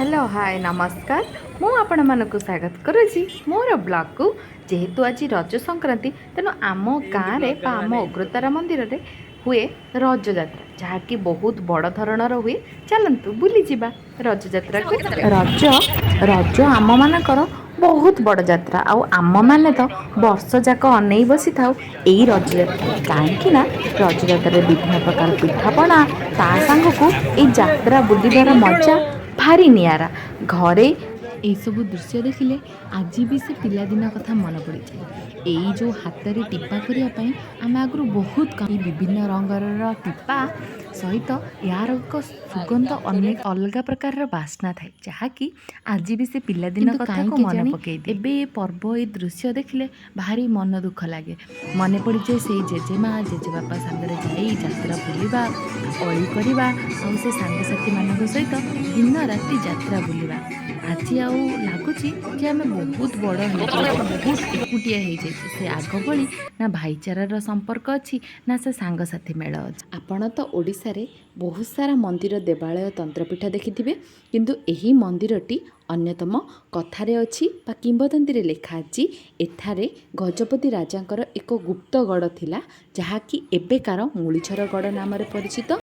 Hello, ହାଏ, ନମସ୍କାର। ମୁଁ ଆପଣମାନଙ୍କୁ ସ୍ୱାଗତ କରୁଛି ମୋର ବ୍ଲଗ୍କୁ। ଯେହେତୁ ଆଜି ରଜ ସଂକ୍ରାନ୍ତି, ତେଣୁ ଆମ ଗାଁରେ ବା ଆମ ଉଗ୍ରତାରା ମନ୍ଦିରରେ ହୁଏ ରଜଯାତ୍ରା, ଯାହାକି ବହୁତ ବଡ଼ ଧରଣର ହୁଏ। ଚାଲନ୍ତୁ ବୁଲିଯିବା ରଜଯାତ୍ରାକୁ। ରଜ ରଜ ଆମମାନଙ୍କର ବହୁତ ବଡ଼ ଯାତ୍ରା। ଆଉ ଆମମାନେ ତ ବର୍ଷ ଯାକ ଅନେଇ ବସିଥାଉ ଏଇ ରଜଯାତ୍ରା। କାହିଁକି ନା ରଜଯାତ୍ରାରେ ବିଭିନ୍ନ ପ୍ରକାର ପିଠାପଣା, ତା ସାଙ୍ଗକୁ ଏଇ ଯାତ୍ରା ବୁଲିବାର ମଜା ଭାରି ନିଆରା। ଘରେ ଏଇସବୁ ଦୃଶ୍ୟ ଦେଖିଲେ ଆଜି ବି ସେ ପିଲାଦିନ କଥା ମନେ ପଡ଼ିଯାଏ। ଏଇ ଯେଉଁ ହାତରେ ଟିପା କରିବା ପାଇଁ ଆମେ ଆଗରୁ ବହୁତ ଏଇ ବିଭିନ୍ନ ରଙ୍ଗର ଟିପା ସହିତ ଏହାର ଏକ ସୁଗନ୍ଧ, ଅନେକ ଅଲଗା ପ୍ରକାରର ବାସ୍ନା ଥାଏ, ଯାହାକି ଆଜି ବି ସେ ପିଲାଦିନ କିନ୍ତୁ କଥାକୁ କାହିଁକି ମନେ ଜାଣି ପକେଇ ଦିଏ। ଏବେ ଏ ପର୍ବ, ଏ ଦୃଶ୍ୟ ଦେଖିଲେ ଭାରି ମନ ଦୁଃଖ ଲାଗେ। ମନେ ପଡ଼ିଯାଏ ସେଇ ଜେଜେମା ଜେଜେବାପା ସାଙ୍ଗରେ ଯାଇ ଯାତ୍ରା ବୁଲିବା, ଅଳି କରିବା ଆଉ ସେ ସାଙ୍ଗସାଥିମାନଙ୍କ ସହିତ ଦିନ ରାତି ଯାତ୍ରା ବୁଲିବା। ଆଜି ଆଉ ଲାଗୁଛି ଯେ ଆମେ ବହୁତ ବଡ଼ ହେଇଯାଇଛୁ, ବହୁତ ଏକୁଟିଆ ହେଇଯାଇଛୁ। ସେ ଆଗ ଭଳି ନା ଭାଇଚାରାର ସମ୍ପର୍କ ଅଛି, ନା ସେ ସାଙ୍ଗସାଥି ମେଳ ଅଛି। ଆପଣ ତ ଓଡ଼ିଶାରେ ବହୁତ ସାରା ମନ୍ଦିର, ଦେବାଳୟ, ତନ୍ତ୍ରପୀଠ ଦେଖିଥିବେ, କିନ୍ତୁ ଏହି ମନ୍ଦିରଟି ଅନ୍ୟତମ। କଥାରେ ଅଛି ବା କିମ୍ବଦନ୍ତୀରେ ଲେଖା ଅଛି, ଏଠାରେ ଗଜପତି ରାଜାଙ୍କର ଏକ ଗୁପ୍ତ ଗଡ଼ ଥିଲା, ଯାହାକି ଏବେକାର ମୁଳିଝର ଗଡ଼ ନାମରେ ପରିଚିତ।